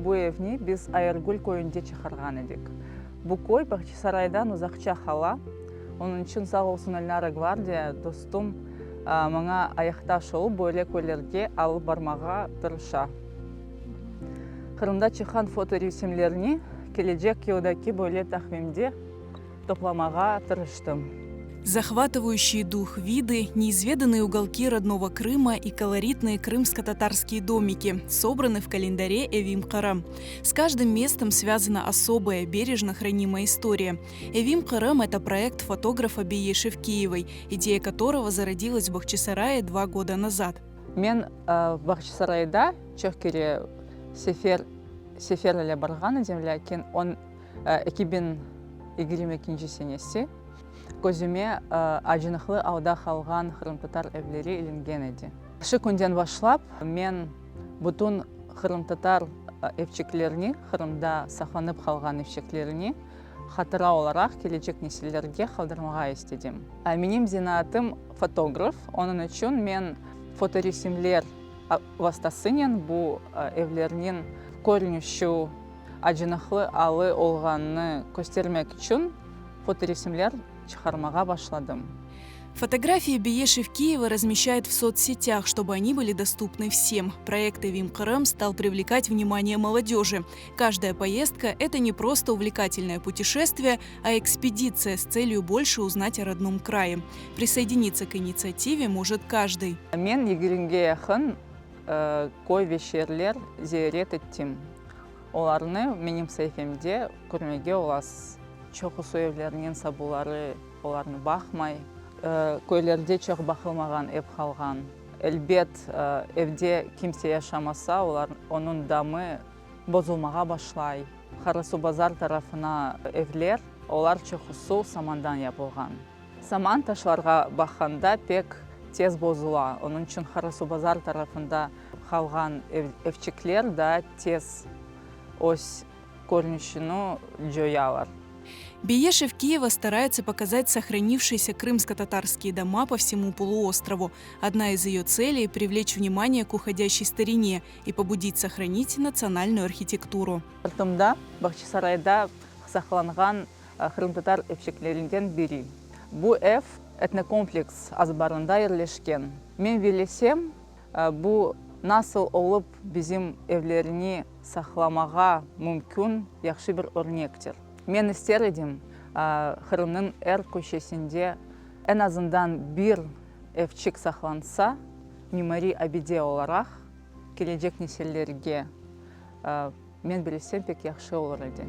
Bu evni biz Ayırgül köyünde çıqarğan edik. Bu köy Bağçasaraydan uzaqça qala, onıñ içün sağ olsun Elnara Gvardiya dostum maña ayaqtaş olıp böyle köylerge alıp barmağa tırışa. Qırımda çıqqan fotoresimlerni kelecek yıldaki böyle taqvimde toplamağa tırıştım. Захватывающие дух виды, неизведанные уголки родного Крыма и колоритные крымско-татарские домики собраны в календаре «Evim Qırım». С каждым местом связана особая, бережно хранимая история. «Evim Qırım» – это проект фотографа Бие Шевкиевой, идея которого зародилась в Бахчисарае 2 года назад. Men Bağçasarayda çoq kere sefer sefer ile barğan edim, lâkin on 2022 senesi közüme acınıqlı alda qalğan qırımtatar evleri ilingen edi. Şu künden başlap men bütün qırımtatar evçiklerini, Qırımda saqlanıp qalğan evçiklerini hatıra olaraq kelecek nesillerge qaldırmağa istedim. Menim zenaatım fotograf, onıñ içün men fotoresimler vastasınen bu evlerniñ körünüşü, acınıqlı alı olğanını köstermek içün fotoresimler çıqarmağa başladım. Фотографии Бие Шевкиева размещает в соцсетях, чтобы они были доступны всем. Проект «Evim Qırım» стал привлекать внимание молодежи. Каждая поездка – это не просто увлекательное путешествие, а экспедиция с целью больше узнать о родном крае. Присоединиться к инициативе может каждый. Men 20-ge yaqın köy ve şeerler ziyaret ettim. Olarnı menim saifemde körmege olasız. Çoqusı evlerniñ saibeleri olarnı baqmay. Köylerde çoq baqılmağan ev qalğan. Elbet, evde kimse yaşamasa, olar onıñ damı bozulmağa başlay. Qarasuvbazar tarafına evler, olar çoqusı samandan yapılğan. Saman taşlarğa baqqanda pek tez bozula, onıñ içün Qarasuvbazar tarafında qalğan evçikler daa tez öz körünişini coyalar. Бие Шевкиева старается показать сохранившиеся крымско-татарские дома по всему полуострову. Одна из ее целей – привлечь внимание к уходящей старине и побудить сохранить национальную архитектуру. Qırımda, Bağçasarayda saqlanğan qırımtatar evçiklerinden biri. Bu ev etnokompleks azbarında yerleşken. Men bilsem, bu nasıl olıp bizim evlerini saqlamağa mümkün yahşı bir örnektir. Men ister edim Qırımnıñ er köşesinde eñ azından bir evçik saqlansa, mimariy abide olaraq kelecek nesillerge men bilsem pek yahşı olur edi.